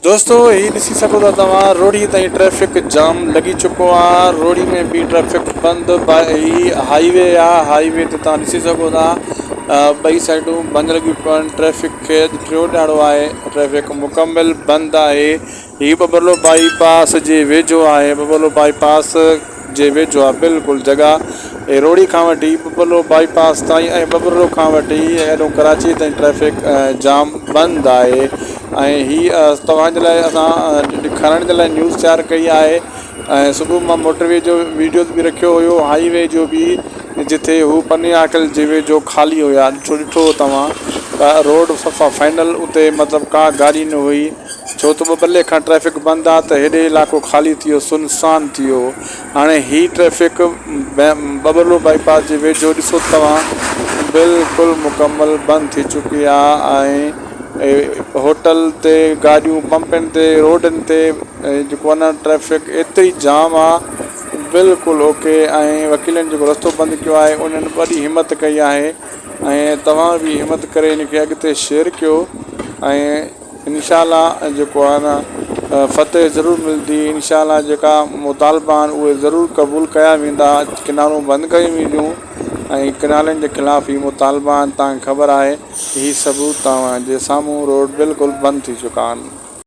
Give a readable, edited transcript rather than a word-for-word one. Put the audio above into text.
دوستو هي ڏسي سگهو ٿا توهان روهڙي تائين ٽريفڪ جام لڳي چڪو آ روهڙي ۾ به ٽريفڪ بند هي هائي وي آ هائي وي تي توهان ڏسي سگهو ٿا ٻئي سائيڊون بند لڳيون پيون آهن ٽريفڪ کي اڄ ٽيون ڏهاڙو آهي ٽريفڪ مڪمل بند آهي هي ٻٻرلو بائي پاس جي ويجهو آهي ٻٻرلو بائي پاس جي ويجهو آهي بلڪل جڳهه روهڙي کان وٺي ٻٻرلو بائي پاس تائين ۽ ٻٻرلو کان وٺي هيڏو ڪراچي تائين ٽريفڪ جام بند آهي ۽ هي توهان جي لاء اسان ڏيکارڻ جي لاء نيوز تيار ڪئي آهي ۽ صبح مان موٽر وي جو ويڊيوز به رکيو هيو هائي وي جو به جتي هو پني عاقل جي ويجهو خالي هيا ڏٺو ڏٺو توهان ته روڊ صفا فائنل اتي مطلب ڪا گاڏي نه هئي ڇو ته ٻٻرلي کان ٽريفڪ بند آ ته هيڏي علائقو خالي ٿي ويو سنسان ٿي ويو هاڻي هي ٽريفڪ ٻٻرلو بائي پاس جي ويجهو ڏسو توهان بلڪل مڪمل بند ٿي چڪي آ ۽ هوٽل تي گاڏيون پمپن تي روڊن تي جيڪو آ نه ٽريفڪ ايتري جام آ بلڪل اوڪي ۽ وڪيلن جيڪو رستو بند ڪيو آهي انهن وڏي همت ڪئي آهي ۽ توهان به همت ڪري ان کي اڳتي شيئر ڪيو ۽ انشاء الله جيڪو آهي نه فتح ضرور ملدي انشاء الله جيڪا مطالبا آهن اهي ضرور قبول ڪيا ويندا ڪنارون بند ڪيون وينديون ۽ ڪنالن جي خلاف هي مطالبا آهن توهان کي خبر آهي هي ثبوت توهان جي سامهون روڊ بلڪل بند ٿي چڪا آهن.